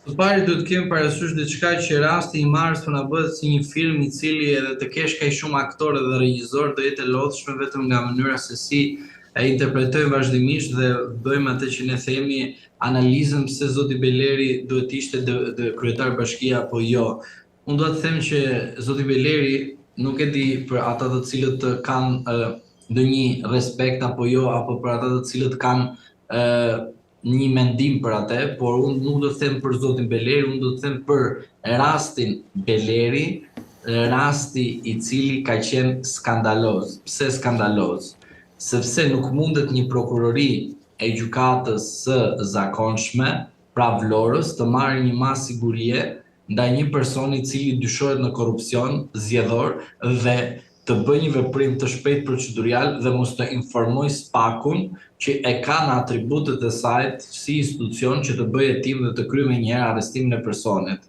Së pari duhet të kemi parasysh diçka që rasti i Himarës po na bëhet si një film i cili edhe të kesh kaq shumë aktorë dhe regjisorë do jetë e lodhshme vetëm nga mënyra se si e interpretojmë vazhdimisht dhe bëjmë atë që ne themi analizën pse zoti Beleri duhet të ishte kryetar bashkie apo jo. Unë dua të them që zoti Beleri nuk e di për ata të cilët kanë ndonjë respekt apo jo apo për ata të cilët kanë një mendim për atë, por unë nuk do të them për zotin Beleri, unë do të them për rastin Beleri, rasti i cili ka qenë skandaloz. Pse skandaloz? Sepse nuk mundet një prokurori e gjykatës së zakonshme, pra Vlorës, të marrë një masë sigurie ndaj një personi i cili dyshohet në korrupsion zgjedhor dhe të bëjë një veprim të shpejtë procedurial dhe mos të informojë SPAK-un që e ka në atributet e saj si institucion që të bëjë hetim dhe të kryejë menjëherë arrestimin e personit.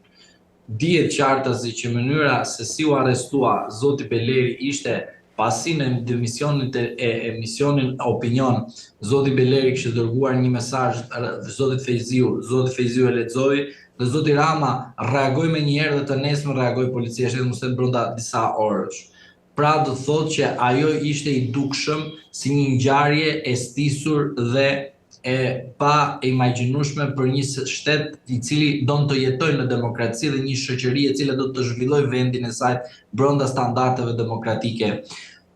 Dihet qartazi që mënyra se si u arrestua zoti Beleri ishte pasi në emisionin e emisionin Opinion zoti Beleri kishte dërguar një mesazh zotit Fejziu, zoti Fejziu e lexoi dhe zoti Rama reagoi menjëherë dhe të nesërmen reagoi policia e shtetit mos them brenda disa orësh. Pra do të thotë që ajo ishte i dukshëm si një ngjarje e stisur dhe e paimagjinueshme për një shtet i cili don të jetojë në demokraci dhe një shoqëri e cila do të zhvillojë vendin e saj brenda standardeve demokratike.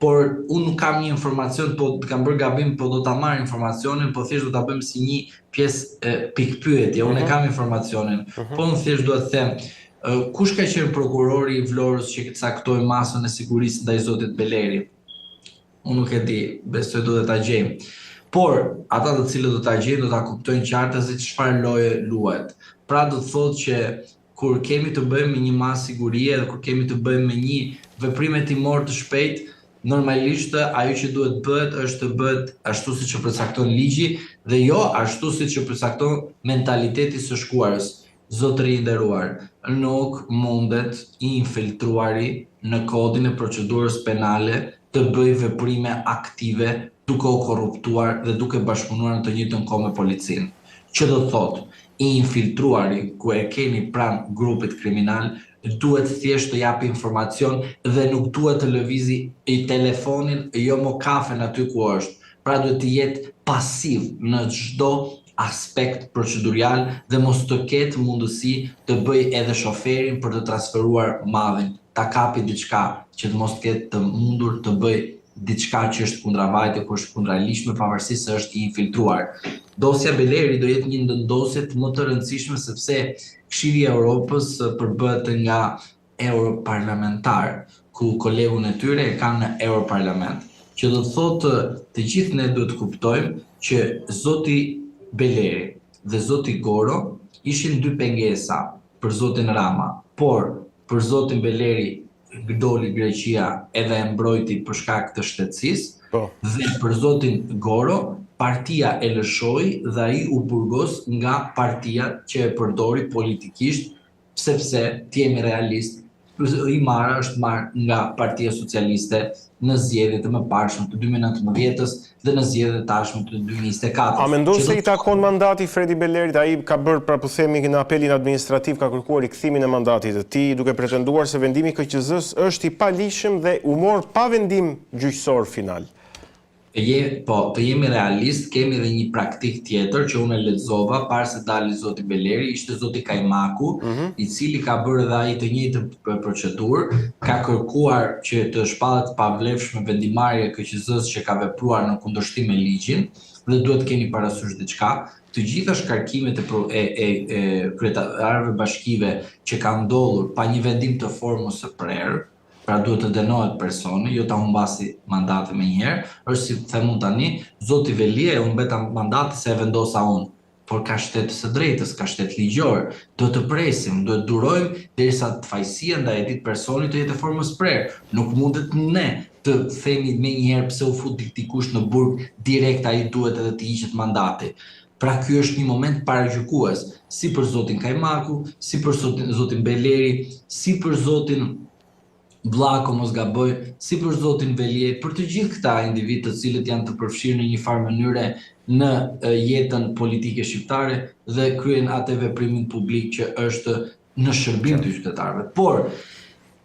Por unë nuk kam një informacion, po kam bërë gabim, po do ta marr informacionin, po thjesht do ta bëjmë si një pjesë pikëpyetje. Unë e mhm. kam informacionin. Mhm. Po unë thjesht dua të them, kush ka qenë prokurori i Vlorës që caktoi masën e sigurisë ndaj zotit Beleri? Unë nuk e di, besoj do ta gjejmë. Por, ata të cilët do ta gjejnë, do ta kuptojnë qartazi çfarë loje luhet. Pra do të thotë që kur kemi të bëjmë me një masë sigurie dhe kur kemi të bëjmë me një veprim hetimor të shpejtë, normalisht ajo që duhet bëhet është të bëhet ashtu siç e përcakton ligji dhe jo ashtu siç e përcakton mentaliteti i së shkuarës. Zotëri i nderuar, nuk mundet i infiltruari në kodin e procedurës penale të bëjë veprime aktive duke u korruptuar dhe duke bashkëpunuar në të njëjtën kohë me policinë. Që do të thotë, i infiltruari ku e keni pranë grupit kriminal duhet thjesht të japi informacion dhe nuk duhet të lëvizi i telefonin jo mo kafen aty ku është. Pra duhet të jetë pasiv në çdo aspekt procedurial dhe mos të ketë mundësi të bëjë edhe shoferin për të transferuar mallin, ta kapi diçka që të mos të ketë të mundur të bëjë diçka që është kundravajtje, ku është kundraligjshme pavarësisht se është i infiltruar. Dosja Beleri do jetë një ndër dosjet më të rëndësishme sepse Këshilli i Europës përbëhet nga europarlamentarë, ku kolegun e tyre e kanë në Europarlament. Që do të thotë të gjithë ne duhet të kuptojmë që zoti Beleri dhe zoti Goro ishin dy pengesa për zotin Rama, por për zotin Beleri doli Greqia edhe e mbrojti për shkak të shtetësisë, po. dhe për zotin Goro, partia e lëshoi dhe ai u burgos nga partia që e përdori politikisht, sepse të jemi realist, Himara është marrë nga Partia Socialiste në zgjedhjet e mëparshme të 2019-ës dhe në zgjedhjet e tashme të 2024-ës. A mendon se i takon mandati Fredi Belerit? Ai ka bërë, pra po themi, në apelin administrativ ka kërkuar rikthimin e mandatit të tij, duke pretenduar se vendimi i KQZ-së është i paligjshëm dhe u mor pa vendim gjyqësor final. Të je, po, të jemi realist, kemi edhe një praktikë tjetër që unë e lexova para se dali zoti Beleri, ishte zoti Kajmaku, mm -hmm. i cili ka bërë edhe ai të njëjtën procedurë, ka kërkuar që të shpallet pavlefshme vendimmarrja e KQZ-së që ka vepruar në kundërshtim me ligjin dhe duhet të keni parasysh diçka, të gjitha shkarkimet e e e, e kryetarëve bashkive që kanë ndodhur pa një vendim të formës së prerë, pra duhet të dënohet personi, jo ta humbasi mandatin menjëherë, është si them unë tani, zoti Veliaj e humbet mandatin se e vendosa unë, por ka shtet të së drejtës, ka shtet ligjor, duhet të presim, duhet durojmë derisa fajësia ndaj atij personi të jetë e formës prerë. Nuk mundet ne të themi menjëherë pse u fut dikush në burg, direkt ai duhet edhe të hiqet mandati. Pra ky është një moment paragjykues, si për zotin Kajmaku, si për zotin, zotin Beleri, si për zotin Bllako mos gaboj, si për zotin Veliaj, për të gjithë këta individë të cilët janë të përfshirë në një farë mënyre në jetën politike shqiptare dhe kryejnë atë veprimin publik që është në shërbim të qytetarëve. Por,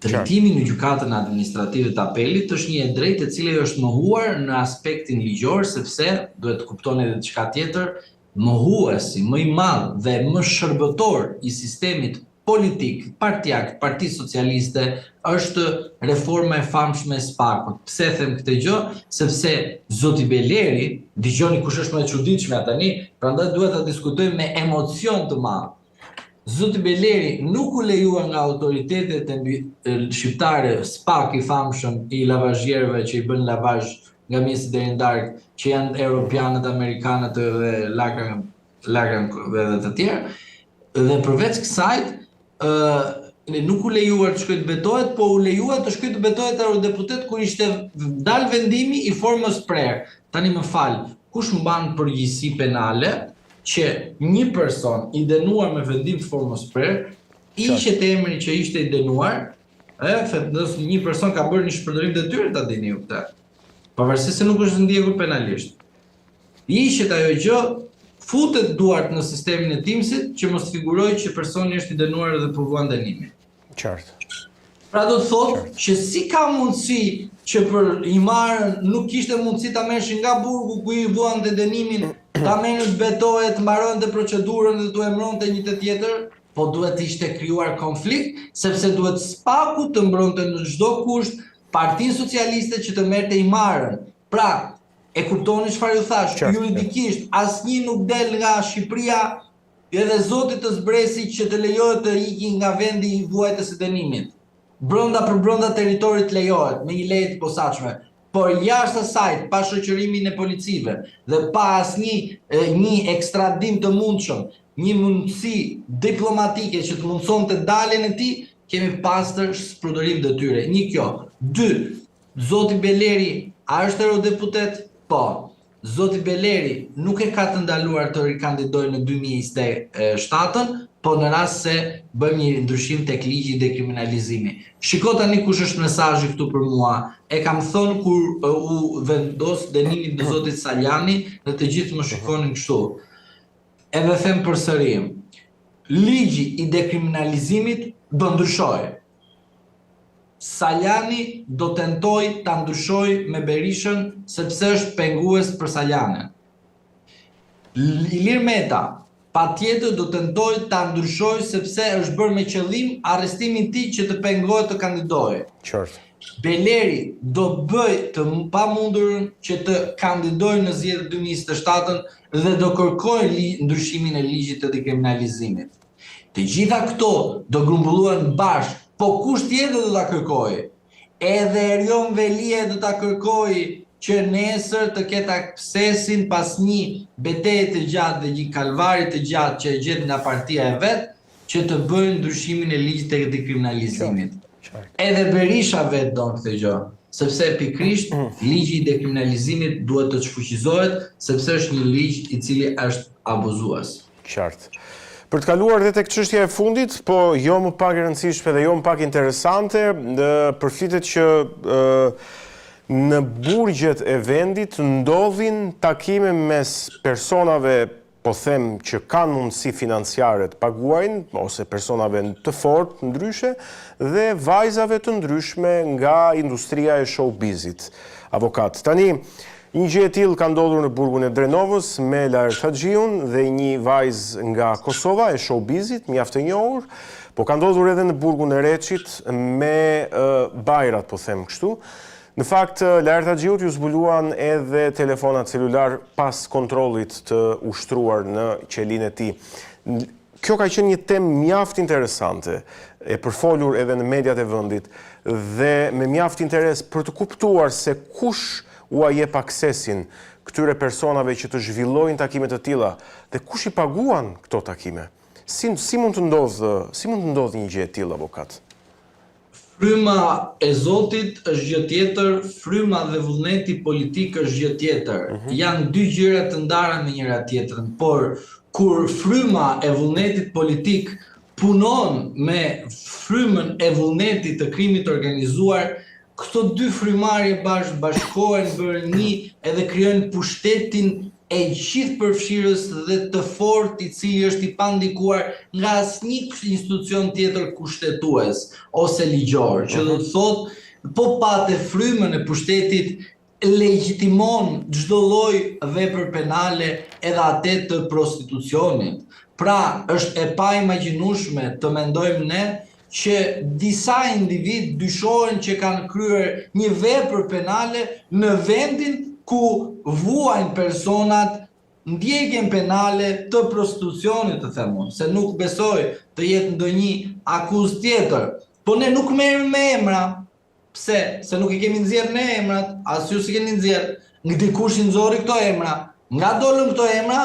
drejtimi në gjykatën administrative të apelit është një e drejtë e cila i është mohuar në aspektin ligjor, sepse duhet të kuptoni edhe diçka tjetër, mohuesi më i madh dhe më shërbëtor i sistemit politik partiak të Partisë Socialiste është reforma e famshme e SPAK-ut. Pse them këtë gjë? Sepse zoti Beleri, dëgjoni kush është më e çuditshmja tani, prandaj duhet ta diskutojmë me emocion të madh. Zoti Beleri nuk u lejua nga autoritetet e shqiptare, SPAK i famshëm i lavazhierëve që i bën lavazh nga mëngjesi deri në darkë, që janë europianët, amerikanët dhe lakra lakra edhe të tjerë. Dhe përveç kësaj, ë nuk u lejua të shkojë të betohet, po u lejua të shkojë të betohet eurodeputet kur ishte dal vendimi i formës prerë. Tani më fal, kush mban përgjegjësi penale që një person i dënuar me vendim të formës prerë, hiqet emri që ishte i dënuar, e, se një person ka bërë një shpërdorim detyre ta dini ju këtë. Pavarësisht se nuk është ndjekur penalisht. Hiqet ajo gjë, futet duart në sistemin e TIMS-it që mos figurojë që personi është i dënuar dhe po vuan dënimin. Qartë. Pra do të thotë që si ka mundësi që për Himarën nuk kishte mundësi ta merrshin nga burgu ku i vuante dënimin, ta merrnin të betohet, të mbaronte procedurën dhe t'u emëronte një të tjetër, po duhet të ishte krijuar konflikt, sepse duhet SPAK-u të mbronte në çdo kusht Partinë Socialiste që të merrte Himarën. Pra, e kuptoni çfarë ju thashë, juridikisht asnjë nuk del nga Shqipëria edhe Zoti të zbresi që të lejohet të iki nga vendi i vuajtjes së dënimit. Brenda për brenda territorit lejohet me një leje të posaçme, por jashtë asaj pa shoqërimin e policive dhe pa asnjë një ekstradim të mundshëm, një mundësi diplomatike që të mundësonte daljen e tij, kemi pastër shpërdorim detyre. Një kjo. Dy, Zoti Beleri, a është eurodeputet? Po. Zoti Beleri nuk e ka të ndaluar të rikandidojë në 2027-ën, po në rast se bëjmë një ndryshim tek ligji i dekriminalizimit. Shiko tani kush është mesazhi këtu për mua. E kam thënë kur u vendos dënimi të zotit Salianji dhe të gjithë më shikonin kështu. Edhe them përsëri, ligji i dekriminalizimit do ndryshojë. Salianji do tentojë ta ndryshojë me Berishën sepse është pengues për Salianjin. Ilir Meta patjetër do tentojë ta ndryshojë sepse është bërë me qëllim arrestimi i tij që të pengohet të kandidojë. Qartë. Beleri do bëjë të pamundurën që të kandidojë në zgjedhjet 2027-ën dhe do kërkojë ndryshimin e ligjit të dekriminalizimit. Të gjitha këto do grumbullohen bashkë, po kush tjetër do ta kërkojë? Edhe Erion Veliaj do ta kërkojë që nesër të ketë aksesin pas një beteje të gjatë dhe një kalvari të gjatë që e gjet nga partia e vet, që të bëjë ndryshimin e ligjit të dekriminalizimit. Edhe Berisha vetë don këtë gjë, sepse pikërisht ligji i dekriminalizimit duhet të shfuqizohet, sepse është një ligj i cili është abuzues. Qartë. Për të kaluar dhe tek çështja e fundit, po jo më pak e rëndësishme dhe jo më pak interesante, përflitet që në burgjet e vendit ndodhin takime mes personave, po them që kanë mundësi financiare të paguajnë, ose personave të fortë ndryshe, dhe vajzave të ndryshme nga industria e showbizit. Avokat. Tani, Një gjë e tillë ka ndodhur në burgun e Drenovës me Laert Haxhiun dhe një vajzë nga Kosova e showbizit, mjaft e njohur, po ka ndodhur edhe në burgun e Reçit me Bajrat, po them kështu. Në fakt, Laert Haxhiut iu zbuluan edhe telefonat celular pas kontrollit të ushtruar në qelinë e tij. Kjo ka qenë një temë mjaft interesante, e përfolur edhe në mediat e vendit dhe me mjaft interes për të kuptuar se kush ua jep aksesin këtyre personave që të zhvillojnë takime të tilla dhe kush i paguan këto takime. Si si mund të ndodhë, si mund të ndodhë një gjë e tillë avokat? Fryma e Zotit është gjë tjetër, fryma dhe vullneti politik është gjë tjetër. Janë dy gjëra të ndara me njëra tjetrën, por kur fryma e vullnetit politik. punon me frymën e vullnetit të krimit të organizuar, këto dy frymarrje bashkë bashkohen bëhen një edhe krijojnë pushtetin e gjithëpërfshirës dhe të fortë i cili është i pandikuar nga asnjë institucion tjetër kushtetues ose ligjor, që do të thotë po pate frymën e pushtetit legjitimon çdo lloj vepër penale edhe atë të prostitucionit. Pra, është e paimagjinueshme të mendojmë ne që disa individë dyshohen që kanë kryer një vepër penale në vendin ku vuajnë personat ndjekjen penale të prostitucionit, të them unë, se nuk besoj të jetë ndonjë akuzë tjetër. Po ne nuk merremi me emra. Pse? Se nuk i kemi nxjerrë ne emrat, as ju s'i keni nxjerrë. Nga dikush i nxorri këto emra. Nga dolën këto emra?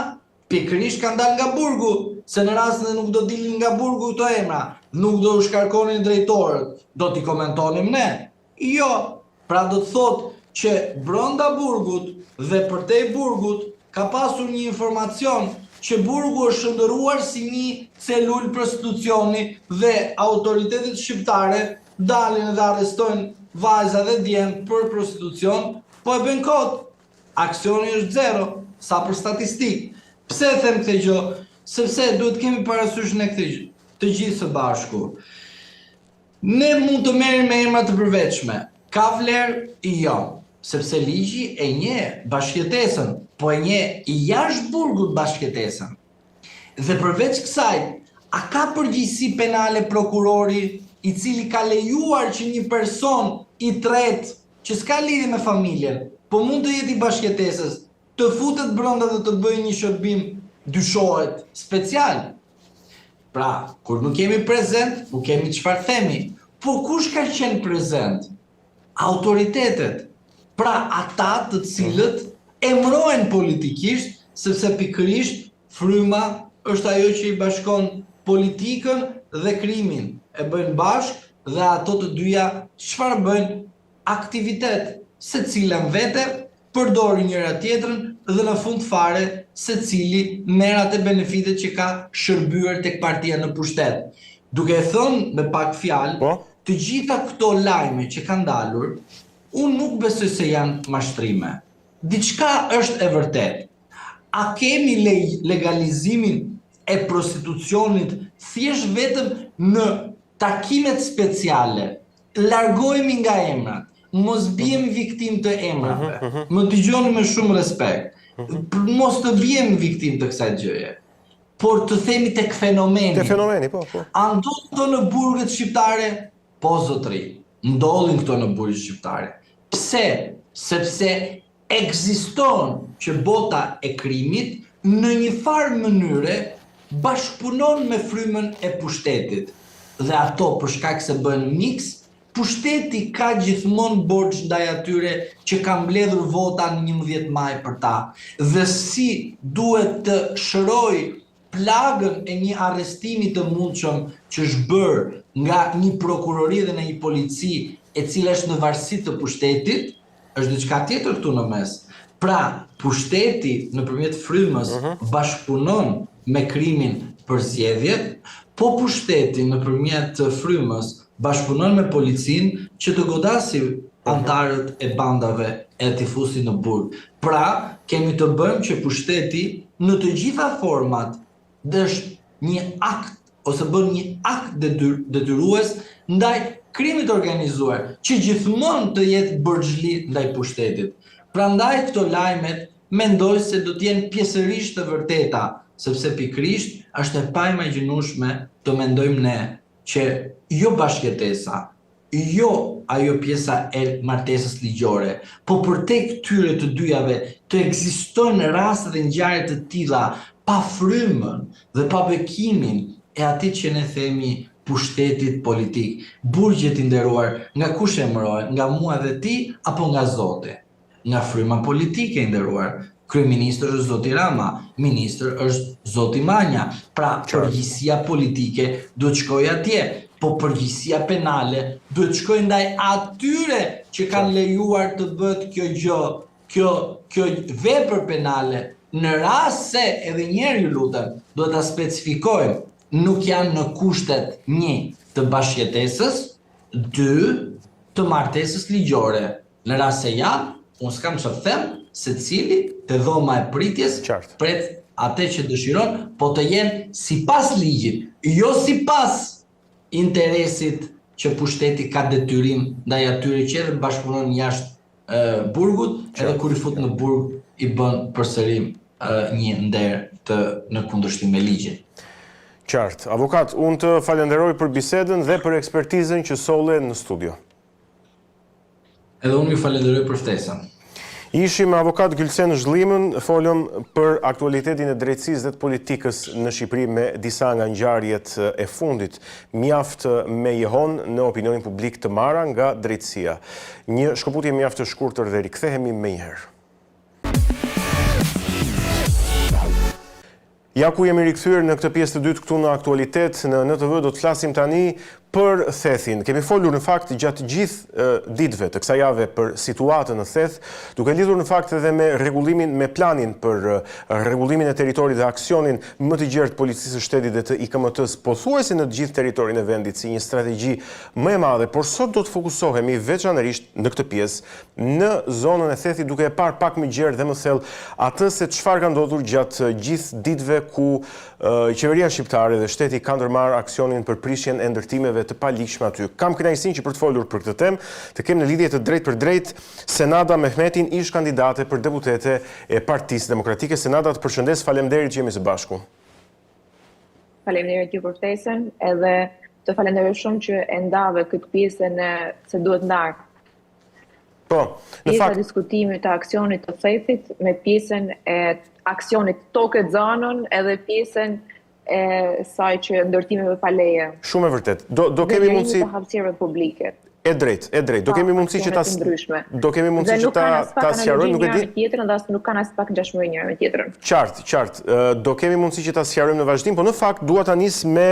Pikërisht kanë dalë nga burgu, se në rast se nuk do dilnin nga burgu këto emra, nuk do u shkarkonin drejtorët, do t'i komentonim ne. Jo, pra do të thotë që brenda burgut dhe përtej burgut ka pasur një informacion që burgu është shndërruar si një celulë prostitucioni dhe autoritetet shqiptare dalin dhe arrestojnë vajza dhe djem për prostitucion, po e bëjnë kot. Aksioni është zero, sa për statistikë. Pse e them këtë gjë? Sepse duhet të kemi parasysh ne këtë gjë, të gjithë së bashku. Ne mund të merremi me emra të përveçme. Ka vlerë? Jo. Sepse ligji e njeh bashkëjetesën, po e njeh jashtë burgut bashkëjetesën. Dhe përveç kësaj, a ka përgjegjësi penale prokurori i cili ka lejuar që një person i tretë që s'ka lidhje me familjen, po mund të jetë i bashkëjetesës, të futet brenda dhe të bëjë një shërbim dyshohet special? Pra, kur nuk jemi prezent, nuk kemi çfarë themi. Po kush ka qenë prezent? Autoritetet. Pra, ata të cilët emërohen politikisht, sepse pikërisht fryma është ajo që i bashkon politikën dhe krimin. E bëjnë bashkë dhe ato të dyja çfarë bëjnë? Aktivitet, secila në vete, përdorin njëra tjetrën dhe në fund fare secili merr atë benefitet që ka shërbyer tek partia në pushtet. Duke e thënë me pak fjalë, Po? të gjitha këto lajme që kanë dalur, unë nuk besoj se janë mashtrime. Diçka është e vërtetë. A kemi legalizimin e prostitucionit thjesht vetëm në takimet speciale Largohemi nga emrat, mos biem viktimë të emrave. Mhm, mhm. Më dëgjoni me shumë respekt. Mhm. Mos të biem viktimë të kësaj gjëje. Por të themi tek fenomeni. Te fenomeni, po, po. A ndodhin këto në burgjet shqiptare? Po, zotri, ndodhin këto në burgjet shqiptare. Pse? Sepse Ekziston që bota e krimit në një farë mënyre bashkëpunon me frymën e pushtetit dhe ato për shkak se bëhen miks, pushteti ka gjithmonë borxh ndaj atyre që ka mbledhur vota në 11 maj për ta dhe si duhet të shërojë plagën e një arrestimi të mundshëm që është bërë nga një prokurori dhe nga një polici e cila është në varësi të pushtetit, është diçka tjetër këtu në mes. Pra, pushteti nëpërmjet frymës uh mhm. -huh. bashkëpunon me krimin për zgjedhjet, po pushteti nëpërmjet frymës bashkëpunon me policinë që të godasi mhm. anëtarët e bandave e t'i fusi në burg. Pra, kemi të bëjmë që pushteti në të gjitha format është një akt ose bën një akt detyrues ndaj krimit të organizuar, që gjithmonë të jetë borxhli ndaj pushtetit. Prandaj këto lajmet mendoj se do të jenë pjesërisht të vërteta, sepse pikërisht është e paimagjinueshme të mendojmë ne që jo bashkëjetesa, jo ajo pjesa e martesës ligjore, po përtej këtyre të dyjave të ekzistojnë raste dhe ngjarje të tilla pa frymën dhe pa bekimin e atij që ne themi pushtetit politik. Burgjet i nderuar, nga kush emërohen, nga mua dhe ti apo nga Zoti? Nga fryma politike i nderuar. Kryeministër është zoti Rama, ministër është zoti Manja. Pra, përgjegjësia politike duhet të shkojë atje, po përgjegjësia penale duhet të shkojë ndaj atyre që kanë lejuar të bëhet kjo gjë, kjo kjo vepër penale. Në rast se edhe një herë ju lutem, duhet ta specifikojmë. nuk janë në kushtet një të bashkëjetesës, dy të martesës ligjore. Në rast se janë, unë s'kam çfarë të them, secili te dhoma e pritjes pret atë që dëshiron, po të jenë sipas ligjit, jo sipas interesit që pushteti ka detyrim ndaj atyre që edhe bashkëpunon jashtë burgut, edhe kur i fut në burg i bën përsëri një nder të në kundërshtim me ligjin. Qartë. Avokat, unë të falenderoj për bisedën dhe për ekspertizën që solle në studio. Edhe unë ju falenderoj për ftesën. Ishim me avokat Gylsen Zhllimën, folëm për aktualitetin e drejtësisë dhe të politikës në Shqipëri me disa nga ngjarjet e fundit, mjaft me jehonë në opinionin publik të marra nga drejtësia. Një shkëputje mjaft të shkurtër dhe rikthehemi menjëherë. Ja ku jemi rikthyer në këtë pjesë të dytë këtu në Aktualitet në NTV do të flasim tani për Thethin. Kemi folur në fakt gjatë gjithë ditëve të kësaj jave për situatën në Theth, duke lidhur në fakt edhe me rregullimin me planin për rregullimin e territorit dhe aksionin më të gjerë të Policisë së Shtetit dhe të IKMT-së pothuajse në të gjithë territorin e vendit si një strategji më e madhe, por sot do të fokusohemi veçanërisht në këtë pjesë në zonën e Thethit duke e parë pak më gjerë dhe më thellë atë se çfarë ka ndodhur gjatë gjithë ditëve ku qeveria shqiptare dhe shteti ka ndërmarrë aksionin për prishjen e ndërtimeve të paligjshme aty. Kam kënaqësinë që për të folur për këtë temë të kem në lidhje të drejtpërdrejtë Senada Mehmetin, ish-kandidate për deputete e Partisë Demokratike. Senada, të përshëndes, faleminderit që jemi së bashku. Faleminderit ju për ftesën, edhe të falenderoj shumë që e ndave këtë pjesën e se duhet ndarë. Po, në fakt... Pjesa e diskutimit të aksionit të Thethit me pjesën e aksionit tokë e zanun edhe pjesën e saj që ndërtimeve pa leje. Shumë e vërtetë. Do, do kemi mundësi... Dhe të hapësirave publike. E drejtë, e drejtë. Do kemi mundësi që ta do kemi mundësi që ta ta sqarojmë, nuk e di. Tjetrën dhe as nuk kanë aspak ngjashmëri njëra me tjetrën. Qartë, qartë. Do kemi mundësi që ta sqarojmë në vazhdim, po në fakt dua ta nis me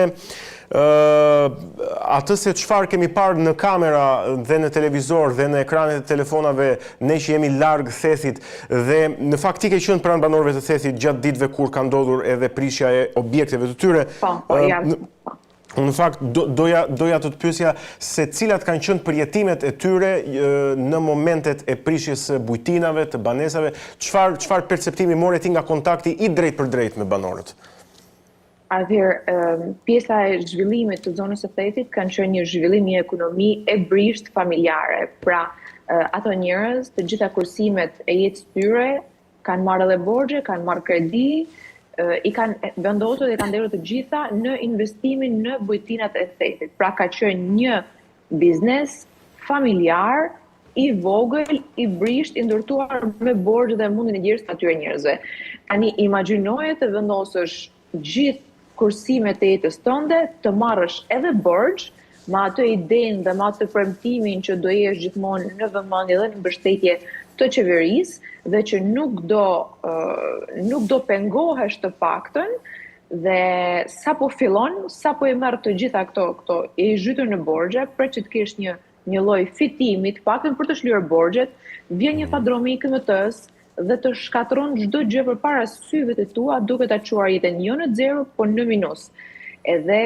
atë se çfarë kemi parë në kamera dhe në televizor dhe në ekranet e telefonave ne që jemi larg Thethit dhe në fakt ti ke qenë pranë banorëve të Thethit gjatë ditëve kur ka ndodhur edhe prishja e objekteve të tyre. Po, po, jam. Po. Në fakt doja doja të të pyesja se cilat kanë qenë përjetimet e tyre në momentet e prishjes së bujtinave, të banesave, çfarë çfarë perceptimi more ti nga kontakti i drejtpërdrejtë me banorët? Atëherë, pjesa e zhvillimit të zonës së Thethit kanë qenë një zhvillim një ekonomi e brishtë familjare. Pra, ato njerëz, të gjitha kursimet e jetës tyre kanë marrë edhe borxhe, kanë marrë kredi, i kanë vendosur dhe i kanë derdhur të gjitha në investimin në bujtinat e Thethit. Pra ka qenë një biznes familjar i vogël, i brishtë, i ndërtuar me borxh dhe mundin e djersës të atyre njerëzve. Tani imagjinoje të vendosësh gjithë kursimet e jetës tënde, të marrësh edhe borxh, me atë idenë dhe me atë premtimin që do jesh gjithmonë në vëmendje dhe në mbështetje të qeverisë dhe që nuk do nuk do pengohesh të paktën dhe sapo fillon, sapo i merr të gjitha këto këto i zhytur në borxhe, pret që të kesh një një lloj fitimi, të paktën për të shlyer borxhet, vjen një mm. fadromë i IKMT-së dhe të shkatërron çdo gjë përpara syve të tua duke ta çuar jetën jo në zero, po në minus. Edhe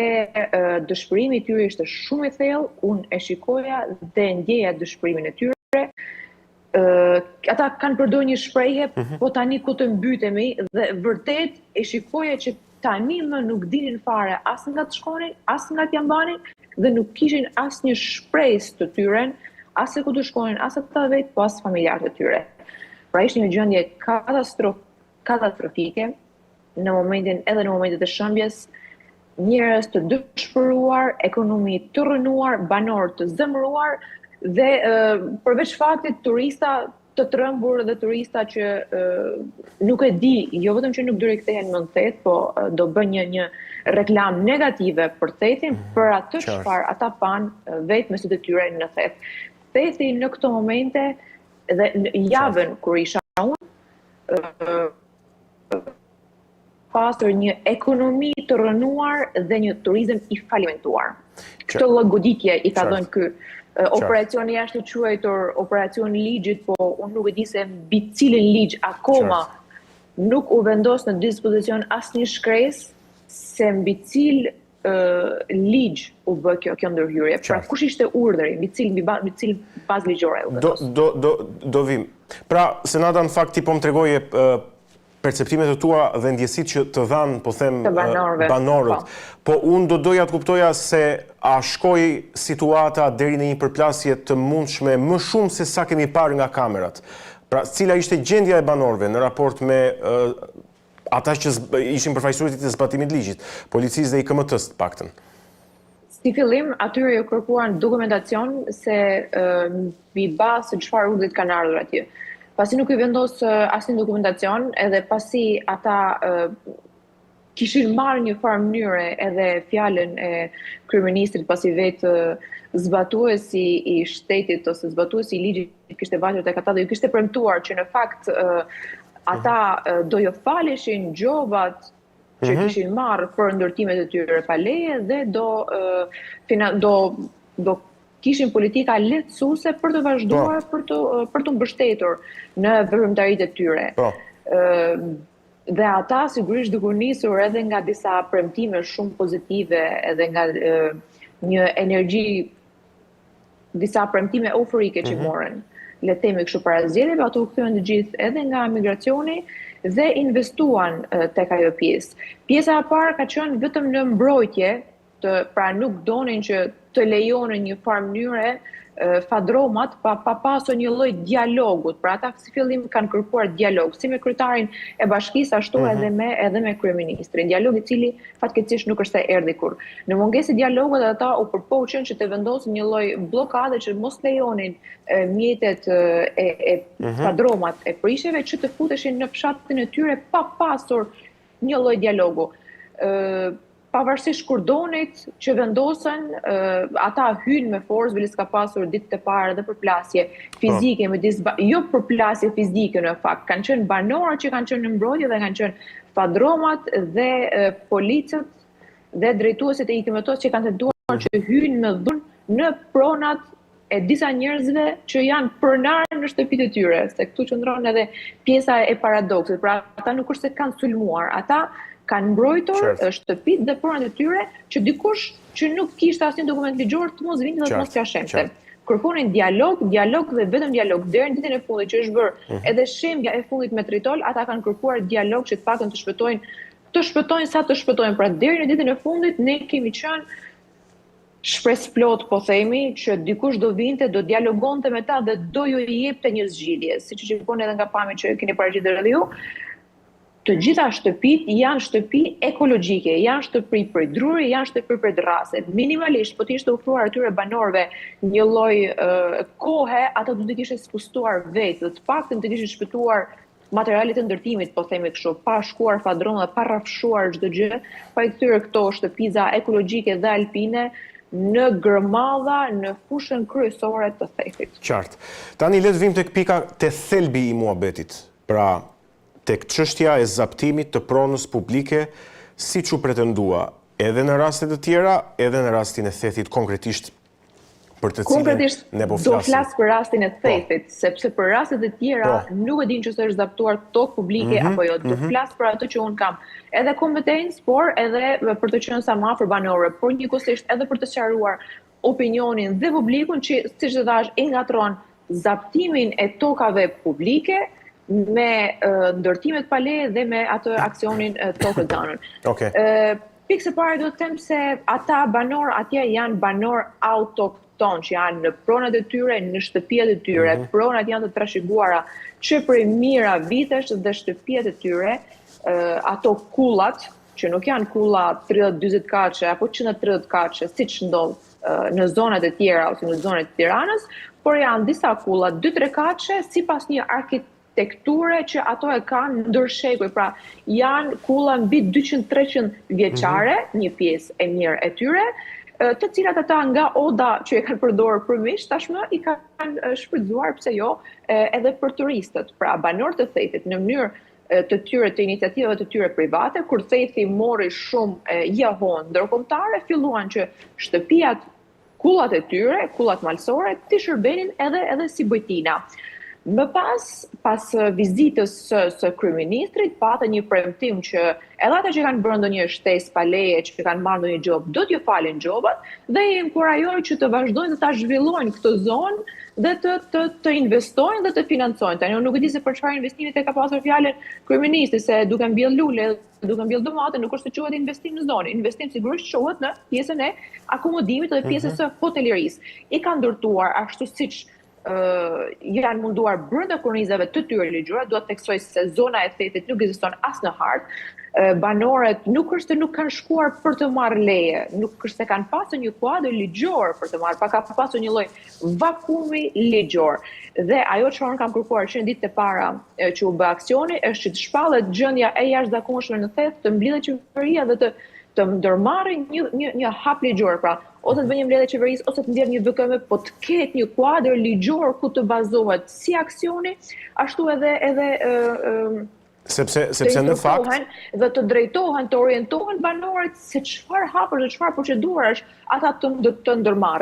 dëshpërimi i tyre ishte shumë i thellë, unë e shikoja dhe ndjeja dëshpërimin e tyre. Ata kanë përdorur një shprehje, mm -hmm. po tani ku të mbytemi dhe vërtet e shikoja që tani më nuk dinin fare as nga të shkonin, as nga t'ia mbanin dhe nuk kishin asnjë shpresë të tyren, as se ku të shkonin, as ata vetë, po as familjarët e tyre. Pra ishte një gjendje katastrof, katastrofike në momentin edhe në momentet e shembjes, njerëz të dëshpëruar, ekonomi të rrënuar, banorë të zemëruar dhe përveç faktit turista të trembur dhe turista që nuk e di, jo vetëm që nuk do rikthehen më në Theth, po do bëjnë një një reklamë negative për Thethin, mm, për atë çfarë ata panë vetë me sytë e tyre në Theth. Thethi në këto momente dhe në javën kur isha unë, pasur një ekonomi të rrënuar dhe një turizëm i falimentuar. Këtë lloj goditje i ka dhënë ky operacion i ashtuquajtur operacion i ligjit, po unë nuk e di se mbi cilin ligj akoma nuk u vendos në dispozicion asnjë shkresë se mbi cilë. Ligj u bë kjo kjo ndërhyrje. Pra kush ishte urdhri, mbi cilin mbi mbi cilën bazë ligjore u vendos? Do do do do vim. Pra, Senada në fakt ti po më tregoje perceptimet e tua dhe ndjesitë që të dhanë, po them, banorët. Po. po unë do doja të kuptoja se a shkoi situata deri në një përplasje të mundshme më shumë se sa kemi parë nga kamerat. Pra, cila ishte gjendja e banorëve në raport me ata që ishin përfaqësuesit e zbatimit të ligjit, policisë dhe IKMT-së të paktën. Si fillim, atyre ju kërkuan dokumentacion se mbi bazë të çfarë urdhrit kanë ardhur atje. Pasi nuk i vendos asnjë dokumentacion, edhe pasi ata kishin marrë një farë mënyre edhe fjalën e kryeministrit pasi vetë zbatuesi i shtetit ose zbatuesi i ligjit kishte vajtur tek ata dhe ju kishte premtuar që në fakt ata mhm. do ju faleshin gjobat që mm -hmm. kishin marrë për ndërtimet e tyre pa leje dhe do do do kishin politika lehtësuese për të vazhduar po. për të për të mbështetur në veprimtaritë e tyre. Po. Ë dhe ata sigurisht duke u nisur edhe nga disa premtime shumë pozitive edhe nga e, një energji disa premtime euforike që mm -hmm. morën, le të themi kështu para zgjedhjeve, ato u kthyen të gjithë edhe nga emigracioni dhe investuan tek ajo pjesë. Pjesa e parë ka qenë vetëm në mbrojtje të pra nuk donin që të lejonin një farë mënyre fadromat pa, pa pasur një lloj dialogut. Pra ata si fillim kanë kërkuar dialog, si me kryetarin e bashkisë ashtu mm -hmm. edhe me edhe me kryeministrin. Dialog i cili fatkeqësisht nuk është se erdhi kurrë. Në mungesë të dialogut ata u përpoqën që të vendosin një lloj bllokade që mos lejonin mjetet e, e mm -hmm. fadromat e prishjeve që të futeshin në fshatin e tyre pa pasur një lloj dialogu. Ë pavarësisht kordonit që vendosën, ata hynë me forcë, biles ka pasur ditët e para dhe përplasje fizike, po. midis, jo përplasje fizike në fakt, kanë qenë banorët që kanë qenë në mbrojtje dhe kanë qenë fadromat dhe policët dhe drejtuesit e IKMT-së që kanë tentuar që hynë me dhunë në pronat e disa njerëzve që janë pronarë në shtëpitë e tyre, se këtu qëndron edhe pjesa e paradoksit. Pra ata nuk është se kanë sulmuar, ata kanë mbrojtur shtëpitë dhe pronat e tyre që dikush që nuk kishte asnjë dokument ligjor të mos vinte dhe të mos t'ia shembte. Kërkonin dialog, dialog dhe vetëm dialog deri në ditën e fundit që është bërë mm -hmm. edhe shembja e fundit me tritol, ata kanë kërkuar dialog që të paktën të shpëtojnë të shpëtojnë sa të shpëtojnë. Pra deri në ditën e fundit ne kemi qenë shpresëplotë po themi që dikush do vinte, do dialogonte me ta dhe do ju jepte një zgjidhje, siç e shikoni edhe nga pamjet që keni paraqitur edhe ju. Të gjitha shtëpitë janë shtëpi ekologjike, janë shtëpi prej druri, janë shtëpi prej dërrase. Minimalisht po të ishte ofruar atyre banorëve një lloj kohe, ata do të kishin spustuar vetë dhe të paktën të kishin shpëtuar materialet e ndërtimit, po themi kështu, pa shkuar fadroma dhe pa rrafshuar çdo gjë, pa i kthyer këto shtëpiza ekologjike dhe alpine në gërmadha në fushën kryesore të Thethit. Qartë. Tani le të vijmë tek pika te thelbi i muhabetit. Pra, tek çështja e zaptimit të pronës publike, siç u pretendua edhe në raste të tjera, edhe në rastin e Thethit konkretisht për të cilin ne po flasim. Do flas për rastin e po. Thethit, sepse për rastet e tjera po. nuk e di nëse është zaptuar tokë publike mm -hmm, apo jo. Do mm -hmm. flas për ato që unë kam edhe kompetencë, por edhe për të qenë sa më afër banorëve, por njëkohësisht edhe për të sqaruar opinionin dhe publikun që siç e thashë e ngatërron zaptimin e tokave publike me ndërtimet pa leje dhe me atë aksionin tokë zanën. Okej. Okay. Pikë së pari do të them se ata banorë atje janë banorë autoktonë që janë në pronat e tyre, në shtëpiat e tyre. Mm -hmm. Pronat janë të trashëguara që prej mijëra vitesh dhe shtëpiat e tyre, ato kullat që nuk janë kulla 30-40 katëshe apo 130 katëshe, siç ndodh në zonat e tjera ose në zonat e Tiranës, por janë disa kulla 2-3 katëshe sipas një arkitekture që ato e kanë ndër shekuj, pra janë kulla mbi 200-300 vjeçare, mm -hmm. një pjesë e mirë e tyre, të cilat ata nga oda që e kanë përdorur për miq, tashmë i kanë shfrytëzuar pse jo edhe për turistët. Pra banorët e Thethit në mënyrë të tyre të iniciativave të tyre private, kur Thethi mori shumë jehonë ndërkombëtare, filluan që shtëpiat kullat e tyre, kullat malësore, t'i shërbenin edhe edhe si bujtina. Më pas, pas vizitës së, së kryeministrit, pata një premtim që edhe ata që kanë bërë ndonjë shtesë pa leje, që kanë marrë ndonjë gjobë, do t'ju falin gjobat dhe i inkurajoj që të vazhdojnë dhe ta zhvillojnë këtë zonë dhe të të të investojnë dhe të financojnë. Tani unë nuk e di se për çfarë investimit e ka pasur fjalën kryeministri, se duke mbjellë lule, duke mbjellë domate nuk është se quhet investim në zonë. Investim sigurisht quhet në pjesën e akomodimit dhe pjesës mhm. së hotelerisë. I kanë ndërtuar ashtu siç janë munduar brenda kornizave të tyre ligjore, dua të theksoj se zona e Thethit nuk ekziston as në hartë. Banorët nuk është se nuk kanë shkuar për të marrë leje, nuk është se kanë pasur një kuadër ligjor për të marrë, pa ka pasur një lloj vakumi ligjor. Dhe ajo që unë kam kërkuar që në ditët e para që u bë aksioni është që të shpallet gjendja e jashtëzakonshme në Theth, të mblidhet qeveria dhe të të ndërmarrë një një një hap ligjor, pra ose të bëjë një mbledhje qeverisë ose të nxjerrë një VKM, po të ketë një kuadër ligjor ku të bazohet si aksioni, ashtu edhe edhe ë ë sepse sepse në fakt dhe të drejtohen, të orientohen banorët se çfarë hapësh dhe çfarë procedurash ata të të ndërmarrin.